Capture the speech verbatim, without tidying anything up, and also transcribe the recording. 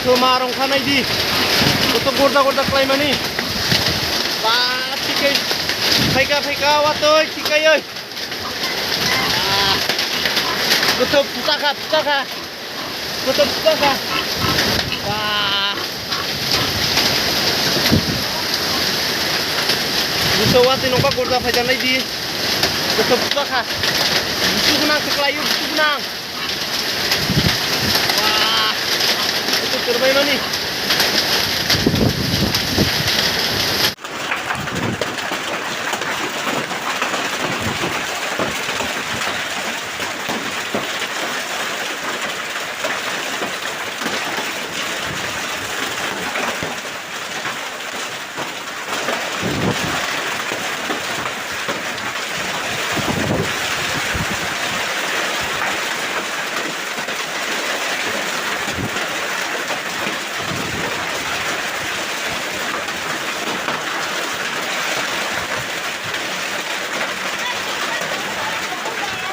Khe ma rong kha nai di. Koto gorda gorda khlai mani. Ba, tikai. Phaika, phaika, watoi, tikai oi. Koto puta kha, puta kha. Koto puta kha. Ba. Koto watoi nokba gorda phai da nai di. Koto puta kha. Busu gnang khlai o, busu gnang. Wah, itu terbaik mani.